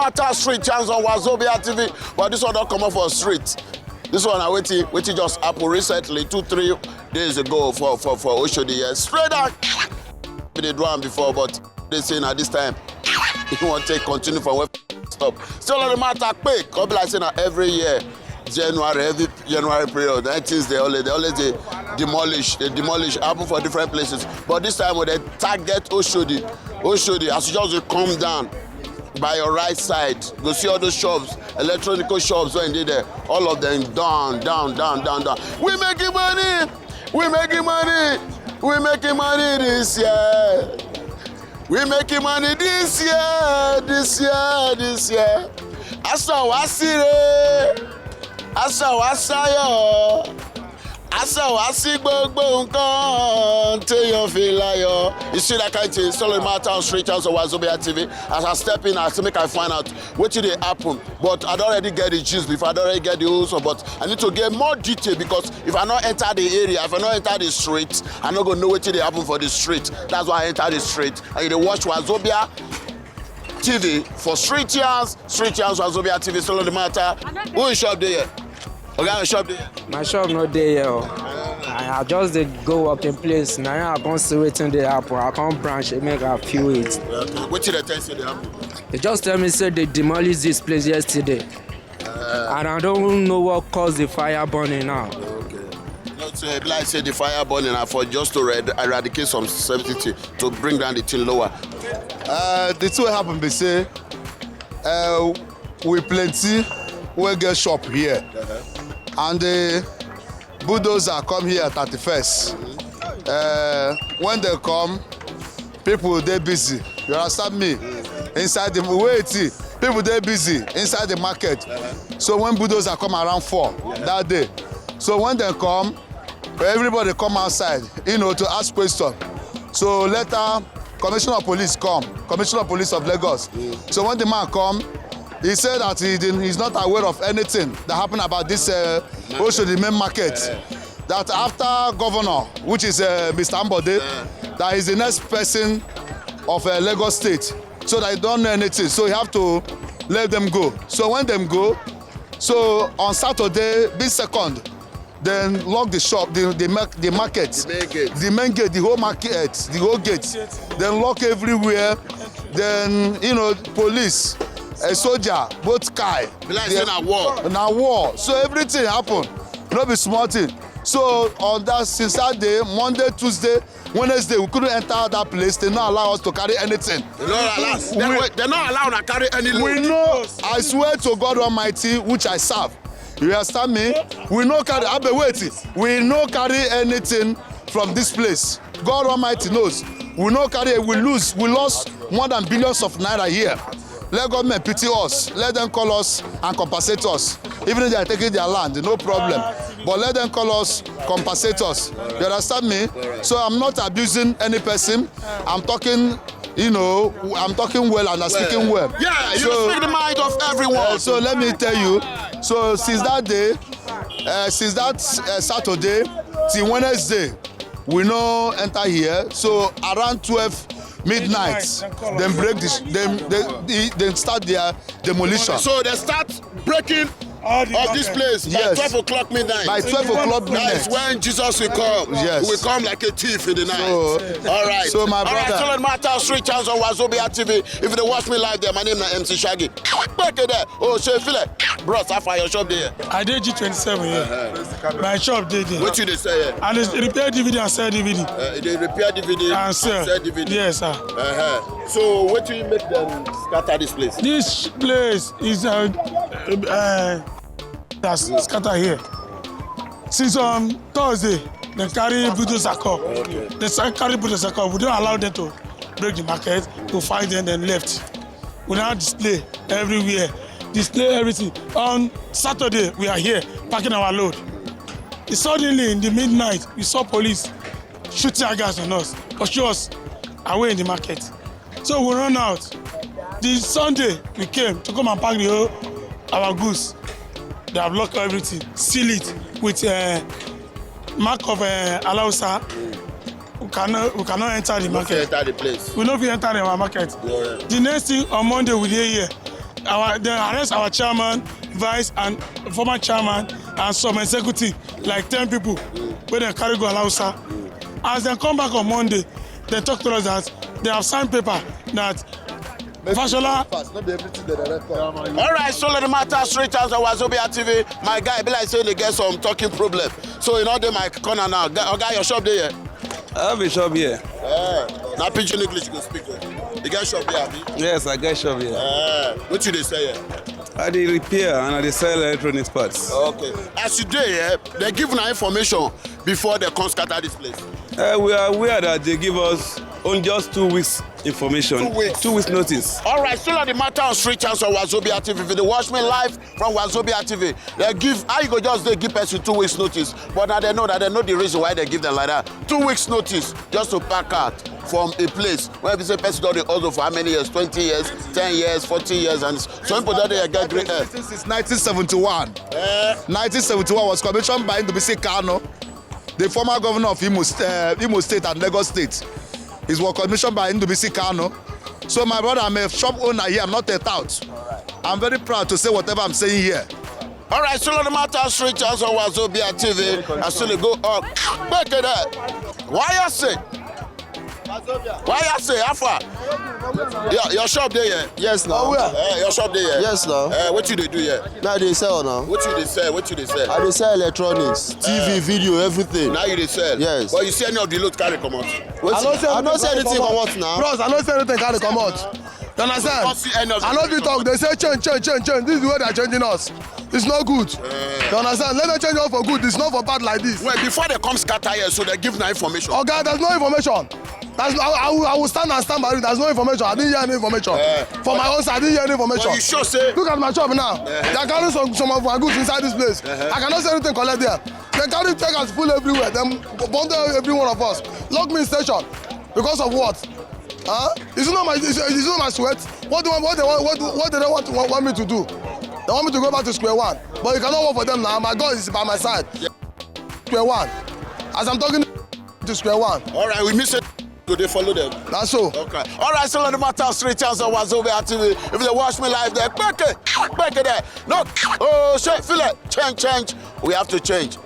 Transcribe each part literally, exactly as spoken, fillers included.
Matter street chance on Wazobia T V, but this one don't come up for street. This one, I waiting, waiting just happen recently, two, three days ago for for for Oshodi. Yes, straight down. We did one before, but they say now this time he won't take continue from where stop. Still on the matter quick. Come be like say now every year, January, every January period, that things they always they always they demolish, they demolish happen for different places. But this time when they target Oshodi, Oshodi, as you just dey come down by your right side, go see all those shops, electronical shops when they there, all of them down, down, down, down, down. We making money, we making money, we making money this year. We making money this year, this year, this year. Aṣọ wa síre, aṣọ wa sáyọ̀, aṣọ wa sí gbogbo nǹkan téèyàn fi láyọ̀. You see that kind thing? Solid matter on street house of Wazobia T V. As I step in, I say make I find out wetin dey happen. But I don already get the gist before, I don already get the whole song. But I need to get more detail because if I no enter the area, if I no enter the street, I no go know wetin dey happen for the street. That's why I enter the street. And you dey watch Wazobia T V for Street Yarns, Street Yarns Wazobia T V, still on the matter. Who is shop there? Oga, shop there. My shop no dey here o. I, I just dey go working place. Na here I come see wetin dey happen. I come branch make I feel it. Okay. Wetin dey tell you say dey happen? They just tell me say they demolish this place yesterday. And I don't know what caused the fire burning now. Okay. Not say, like say the fire burning na for just to eradicate some safety to bring down the thing lower. Uh, the two happen be say, uh, we plenty wey get shop here, and the bulldozer come here thirty-first. Uh, when they come, people dey busy. You understand me? Inside the wait, people dey busy inside the market. So when bulldozer come around four that day, so when they come, everybody come outside, you know, to ask question. So later, Commissioner of Police come, Commissioner of Police of Lagos. So when the man come, he said that he didn't, he's not aware of anything that happened about this uh, Oshodi main market. That after governor, which is uh, Mister Ambode, that is the next person of uh, Lagos State, so that he don't know anything. So he have to let them go. So when them go, so on Saturday, be second, then lock the shop, the the, mar- the market, the main gate, the main gate, the whole market, the whole gate, then lock everywhere. Then you know, police, a soldier, both car. Be like say na war. Na war. So everything happen. No be small thing. So on that since that day, Monday, Tuesday, Wednesday, we couldn't enter that place. They not allow us to carry anything. They not allow. They, We- they not allow una carry any load. We know. I swear to God Almighty, which I serve. You understand me? We no carry. I be waiting. We no carry anything from this place. God Almighty knows. We no carry. We lose. We lost more than billions of naira here. Let government pity us. Let them call us and compensate us. Even if they are taking their land, no problem. But let them call us, compensate us. You understand me? So I'm not abusing any person. I'm talking, you know, I'm talking well and I'm speaking well. Yeah, you So- speak the mind of everyone. Uh, so let me tell you. So since that day, uh, since that uh, Saturday till Wednesday, we no enter here. So around twelve midnight, then break the, then they, they, they start their demolition. So they start breaking All the of this market. place by Yes. twelve o'clock midnight. By twelve o'clock That is midnight. when Jesus will come. Yes. He will come like a thief in the night. So- All right. so my All right, brother- so let me tell Street Chance on Wazobia T V. If you dey watch me live there, my name na M C Shaggy. Back there. Oh, so you feel like, bros, how far your shop there? I dey G twenty-seven here. My shop dey there. What you dey sell here? And they repair D V D and sell D V D. Uh, they repair D V D And sell. sell D V D. Yes, sir. Uh-huh. So what do you make them scatter this place? This place is uh, uh, that's scatter here. Since um, Thursday, they carry bulldozer come. They sa- carry bulldozer come. We don't allow them to break the market. We find them, then left. We now display everywhere, display everything. On Saturday, we are here packing our load. Suddenly, in the midnight, we saw police shoot tear gas on us, pursue us away in the market. So we run out. The Sunday we came to come and pack the whole our goods. They have locked everything, seal it with uh, mark of uh, Alausa. We cannot, we cannot enter the market. Enter the place. We no fit enter the market. Yeah. The next thing on Monday we dey here. Our, they arrest our chairman, vice, and former chairman, and some executive, like ten people, wey dem carry go Alausa. As dem come back on Monday, dem talk to us that they have signed paper that Fashola. All right, so the matter straight out of Wazobia T V. My guy, be like say they get some talking problem. So you know they my corner now. Guy, oga, your shop dey here? I have a shop here. Eh, na pidgin English you go speak o. You get shop here, abi? Yes, I get shop here. Eh, what you dey sell here? I dey repair and I dey sell electronics parts. Okay. As you dey here, they give na information before they come scatter this place. Eh, we are aware that they give us only just two weeks information. Two weeks. Two weeks notice. All right, still on the matter of street chance on Wazobia T V. If you dey watch me live from Wazobia T V, they give, how you go just dey give person two weeks notice? But now they know that they know the reason why they give them like that. Two weeks notice just to pack out from a place where we say person don dey hustle for how many years? Twenty years, ten years, forty years, and some people don dey get green hair. Since nineteen seventy-one. Eh? nineteen seventy-one was commissioned by Ndubisi Kano, the former governor of Imo, St- uh, Imo State and Lagos State. It was commissioned by Ndubisi Kano. So my brother, I'm a shop owner here. I'm not a tout. I'm very proud to say whatever I'm saying here. All right, so the matter straight as on Wazobia T V. I still go up. Back it up. Why you say? Why you say? How far? Your, your shop there, yeah? Yes, now. Oh, where? Eh, your shop there, yeah? Yes, now. Eh, what you dey do here? Now they sell now. What you dey sell? What you dey sell? I dey sell electronics, T V, Eh. video, everything. Now you dey sell. Yes. But you see any of the load carry comot? What I don't see, I don't see anything comot now. Bros, I don't see anything carry comot. You understand? Don't see any of I know the people talk. They say change, change, change, change. This is the way they are changing us. It's not good. You understand? Let them change us for good. It's not for bad like this. Well, before they come scatter here, so they give no information. Okay, there's no information. That's, I, I, will, I will stand and stand by it. There's no information. I didn't hear any information. Eh. For my own side, I didn't hear any information. But you sure say Look at my shop now. Eh. They are carrying some, some of my goods inside this place. Eh. I cannot say anything collect there. They carry take and pull everywhere. Them bundle every one of us. Lock me in station because of what? Huh? Is it not my is, is it not my sweat? What do I, what they want what, do- what they don't want, want want me to do? They want me to go back to square one. But you cannot work for them now. My God is by my side. Square one. As I'm talking to square one. All right, we miss it. Do they follow them? That's so. Okay. All right, so on the matter of street chance on Wazobia T V. If they watch me live, they back it, back it there. No, oh shit, feel it, change, change. We have to change.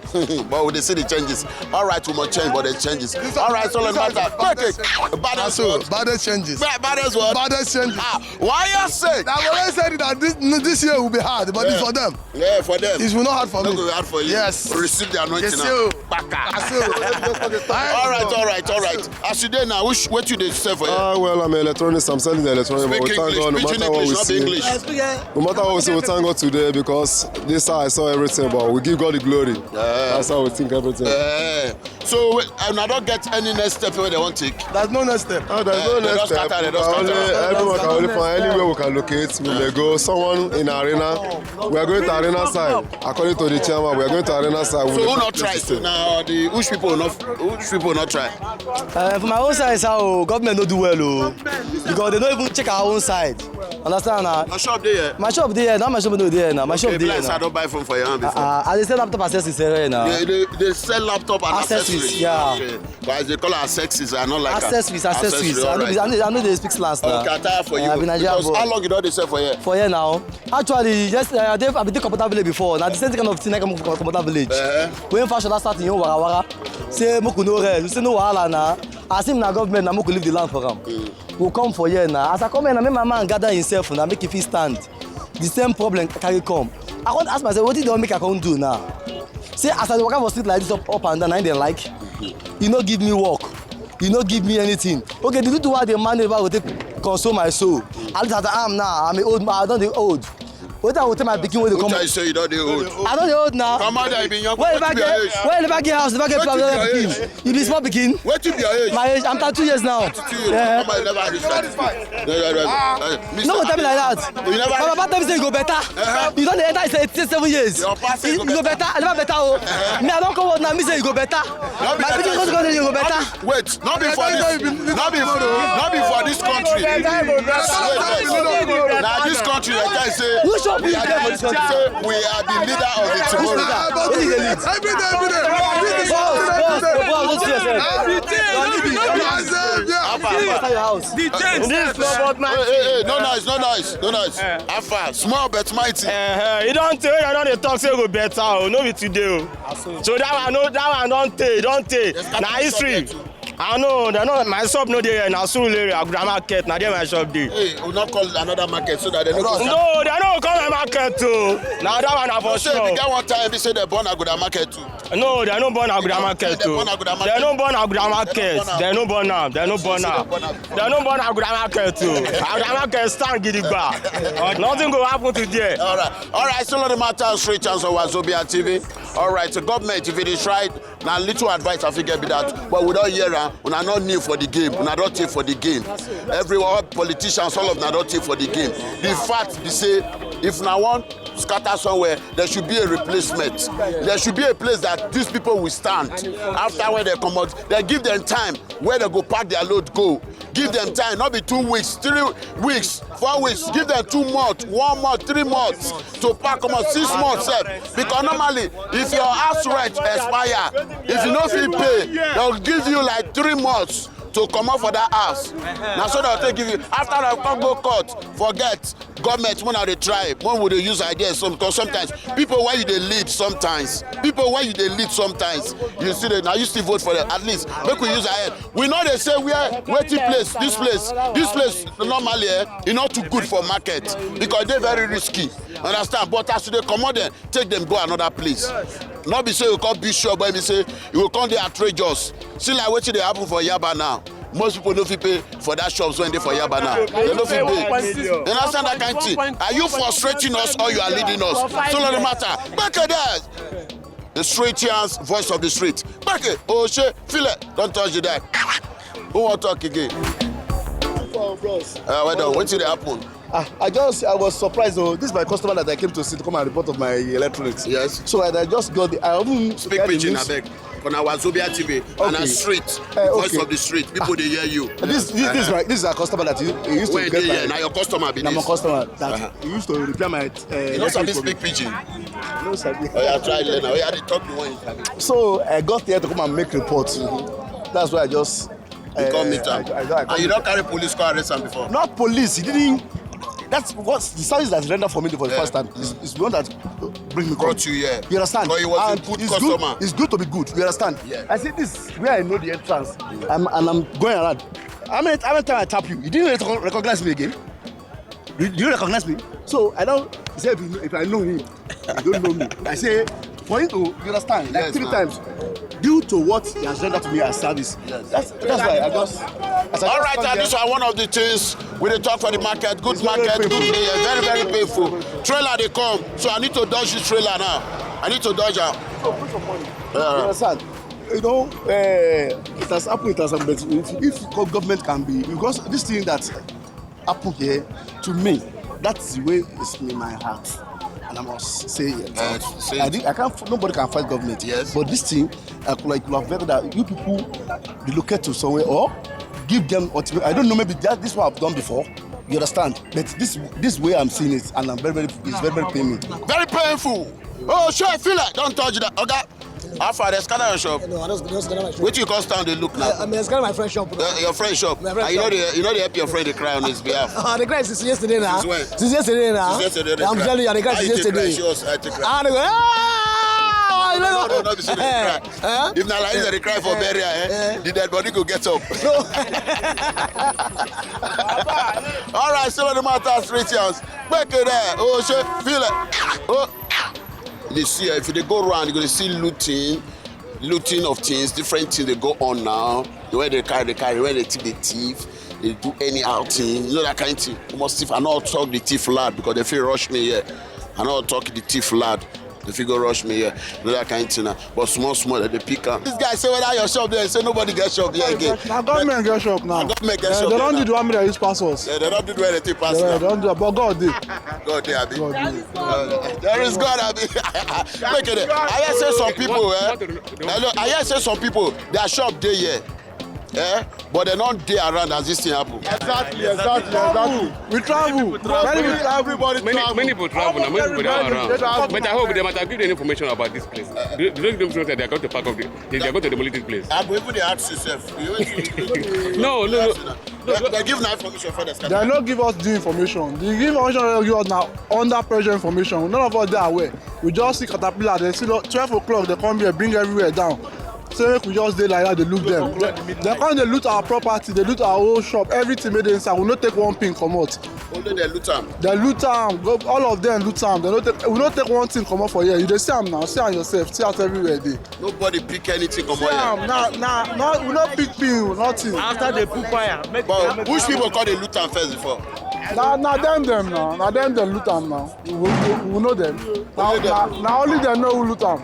But we dey see the changes. All right, we must change, but there's changes. All right, so on the matter, quick it. Baddest So, word. Baddest changes. Ba- Baddest word. Baddest changes. Ah, why you say? Now, when I said that this, this year will be hard, but it's Yeah. for them. Yeah, for them. It will not hard for No me. go hard for you. Yes. Receive the anointing Yes, now. sir. Baka. That's so. All right, all right, all right. As you dey now, which what you dey sell for here? Ah, well, I'm an electronics. I'm selling the electronics, but Speak we thank English. God, no Pidgin matter what English, we not see. English. No matter what we see, we thank God today because this how I saw everything, but we give God the glory. Yeah. That's how we think everything. Eh. So, wait, and I don't get any next step where they want take. There's no next step. Ah, there's Eh, no they next don't step. scatter, they don't We can only, scatter. everyone can only find anywhere we can locate. We may go someone in arena. We are going to arena side. According to the chairman, we are going to arena side. We So will who not not try? So now the which people not which people not try? Uh, for my own side, how government no do well, oh, because they don't even check our own side. Understand now? Your shop there? My shop there now. My shop no there now. My shop Okay, there like I now. don't buy phone for your hand before. Uh, I dey sell laptop accessories here now. They, they, they sell laptop and Accessories, accessories. yeah. Okay. But as they call it accessories, I don't like am. Accessories, accessories. Accessories, I know, all right. I know, I know they speak last now. Okay, I tire for you. Uh, I be Nigerian Because boy. how long you don dey sell for here? For here now. Actually, yes, uh, I dey, I been dey Computer Village before. Now the same thing kind of thing I come from Computer Village. Uh-huh. When fashion start in wara wara, say make we no rest. We say no wahala na. As him na government na make we leave the land for am. We come for here now. As I come here now, make my man gather himself now, make he fit stand. The same problem carry come. I come ask myself, wetin don make I come do now? Say as I dey waka for street like this up, up and down, na him dem like. You no give me work. You no give me anything. Okay, the little way I dey manage, I go take console my soul. At least as I am now, I'm a old man. I don dey old. Wetin I go tell my pikin wey dey Who come? tell you say you don dey old? I don dey old now. Come out there, you be young. Where you Wetin never be your get? age? Where you never get house? Never get Wetin be your pikin? age? You be small pikin. Wetin be your age? My age, I'm thirty-two years now. Thirty-two years. Yeah. Come on, you never reach thirty-two. No, no, no, no. Uh, Mister No go tell me like that. You never My papa tell me say you go better. Uh-huh. You don dey enter, it's eighty-seven years. Your papa say You you go you go better. better. I never better, oh. Me, I don come out now. Me say you go better. No be My that pikin time. go to go, you go better. Wait, not before this, not before, not before this country. Wait, wait. Now this country, like I say, Who shop we is are there for this the, country? say we are the leader of the tomorrow. What is the lead? Every day, every day. Boss, boss, boss, don't see yourself. Every day, every day. How Inside your house. The thing This is no but my Hey, hey, hey, no noise, no noise, no noise. Alpha, small but mighty. Uh, you don't tell you don't dey talk say e go better o, no be today o. So that one no, that one don tey, don tey. Na history. I know, they know my shop no dey here. Na Surulere, Aguda Market, na there my shop dey. Hey, we not call another market so that they no go. No, they no come my market too. Na that one na for Say sure. We get one time they say they burn Aguda Market too. No, they no burn Aguda Market They too. Burn Aguda They Market. No burn Aguda Market. They no burn am. They no burn am. They no burn Aguda Market too. Aguda Market stand gidigba. Nothing go happen to there. All right, all right. Still on the matter, straight chance on Wazobia T V. All right, so government, if it is right, na little advice I fit get be that. But we don't hear am. Una not new for the game. Una don't take for the game. Every all politicians, all of una don't take for the game. The fact be say, if una want scatter somewhere, there should be a replacement. There should be a place that these people will stand. After when they come out, they give them time where they go pack their load, go. Give them time, not be two weeks, three weeks, four weeks. Give them two months, one month, three months to pack come out, six months. Sef. Because normally, if your house rent expire, if you no fit pay, they'll give you like three months to come out for that house. Now so they'll take give you. After they come go court, forget. Government, when they try, when would they use ideas? Some, because sometimes people where you they lead sometimes, people where you they lead sometimes, you see that now you still vote for them. At least make we use our head. We know they say where waiting place, this place, this place normally eh, e not too good for market because they're very risky. Understand? But as they come out there, take them go another place. Not be say you call bishop, but be say you will come the outrageous. See like wetin dey happen for Yaba now. Most people no fit pay for that shops wey dey for Yaba now. They no fit pay. You understand that kind thing? Are you frustrating us or you are leading us? So no matter. Back at that. The street chance, voice of the street. Back it. Oh shit, feel it. Don't touch the deck. Who want talk again? Uh, well done. Wetin dey happen? Ah, I just I was surprised. Oh, this is my customer that I came to see to come and report of my electronics. Yes. So I, I just got the I haven't Speak heard the pidgin, news. Abeg. On our Zobia T V and Okay. a street, Uh, voice okay. of the street. People they hear you. This this this, is my, this is a customer that he, he used to Where get they my here? Now your customer be na my this. Customer that Uh-huh. he used to repair my. Uh, You know something electronics for me. Speak pidgin. No sabi. Oh yeah, try learn. Oh yeah, they talk the one you sabi. So I got here to come and make report. That's why I just You come meet am. I, I, I, I And you don't carry police car arrest am before. Not police. He didn't. That's what the service that rendered for me for the Yeah. first time. Is, is one that bring me Brought come. You here. You understand? But he was And a good it's customer. Good. It's good to be good. You understand? Yeah. I see this where I know the entrance. I'm, and I'm going around. How many, how many times I tap you? You didn't recognize me again. Do, do you recognize me? So I don't say if, you, if I know him, you don't know me. I say for him to you understand like Yes, three ma'am. Times due to what he has rendered to me as service. Yes. That's that's why I just. As I All just right, come and here- these are one of the things we dey talk for the market. Good It's very market, good painful. Day, very very painful. Trailer they come, so I need to dodge this trailer now. I need to dodge am. You understand? You know, uh, it has happened. It has happened. But if, if government can be because this thing that happen here to me, that's the way it's in my heart, and I must say it. Uh, say I, it. Did, I can't. Nobody can fight government. Yes. But this thing, I could like could have better that you people relocate to somewhere or give them ultimate. I don't know. Maybe that this what I've done before. You understand? But this this way I'm seeing it, and I'm very very it's very very painful. Very painful. Oh, sure, I feel like don't touch that. Okay. How far? They scatter your shop. No, I don't, don't scatter my shop. Wetin you come stand dey look now? I, I mean, I scatter my friend shop. Uh, your friend shop. My friend And you know shop. They, you know they help your friend dey cry on his behalf. Uh, the cry since yesterday now. Since when? Since yesterday now. Since yesterday they I'm cry. Telling you, the cry How since you take cry? Yesterday. Show us how you take cry. Ah, they go, ah, you No, know. No, no, no, be say they cry. Eh? If na like that they cry for Eh? burial, eh? Eh? The dead body go get up. No. All right, still on the matter, street yarns. Make it there. Oh, shit, feel it. Oh. You see, if they go around, you're gonna see looting, looting of things, different things they go on now. The way they carry, they carry, where they take the thief, they do anyhow thing. You know that kind of thing. You must thief. I not talk the thief loud because they feel rush me here. I not talk the thief loud. They feel go rush me here. You know that kind of thing. Now. But small, small, they pick up. This guy say whether your shop there, say nobody get shop here again. Now government get shop now. Now government get Eh, shop. They don't do the one that use passports. Yeah, they don't do anything pass. Yeah, they don't do. But God did. God dey abi. God dey. Uh, there is God abi. Make it. I hear say some people, eh? Hello, I hear say some people their shop dey here. Eh? But they don't dey around as this thing happen. Exactly, exactly, exactly. We travel. Many people travel. Everybody Many, travel. Many people travel now. Many people dey around. But I hope they might have given any information about this place. Do, do they give information that they are going to pack up? The, they are going to demolish this place. I go even dey ask yourself. You wait till- No, no, no. They, they give na information for the They no give us the information. The information they give us na under pressure information. None of us dey aware. We just see caterpillar. They see twelve o'clock. They come here, bring everywhere down. Say make we just dey like that, dey look them. They, they come, dey loot our property, dey loot our whole shop, everything made inside. We no take one pin comot. Only they loot am. They loot am, go, all of them loot am. They no take, we no take one thing comot for here. You dey see am now, see am yourself, see as everywhere dey. Nobody pick anything comot See am here. na na na we no pick pin o, nothing. After they put fire, make But which people call dey loot am first before? Na na dem dem na na dem dem loot am na. We, we, we know them. Na, na, na only them know who loot am.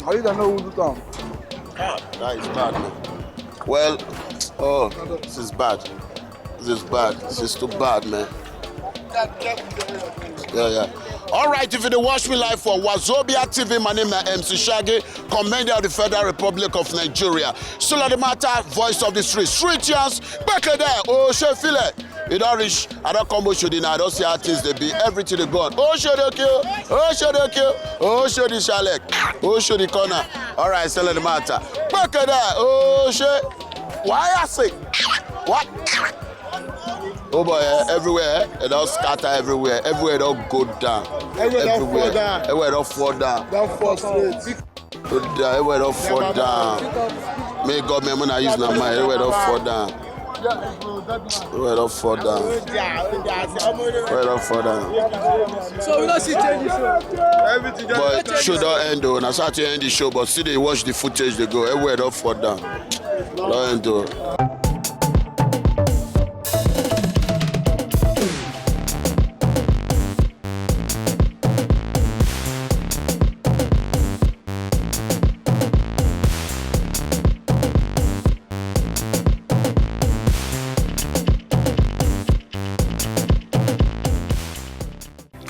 Na only them know who loot am. That is bad, man. Well, oh, this is bad. This is bad. This is too bad, man. Yeah, yeah. All right, if you dey watch me live for Wazobia T V, my name na M C Shaggy, Commander of the Federal Republic of Nigeria. Still on the matter, voice of the street, street yarns, back there, oh, she feel it. You don't reach, I don't come Oshodi now, I don't see how things they be, everything they gone. Oh, show the kill, oh, show the kill, oh, show the shalek, oh, show the corner. All right, still on the matter. Back there, oh, she, why I say, what? Oh boy, eh, everywhere, eh, it all scatter everywhere. Everywhere it all go down. Everywhere don fall down. Everywhere it all fall down. Don fall straight. Go down. Everywhere it all fall down. May government when I use my mind. Everywhere it all fall down. Everywhere it all fall down. Everywhere it all fall down. So we don't see changes. So. Everything just But show don end though. Na so I take end the show, but still dey watch the footage dey go. Everywhere it all fall down. Don end though.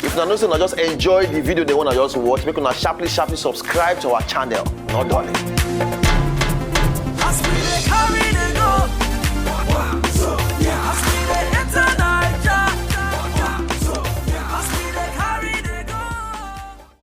If una know say una just enjoy the video, they wanna just watch, make una sharply sharply subscribe to our channel. No darling. As we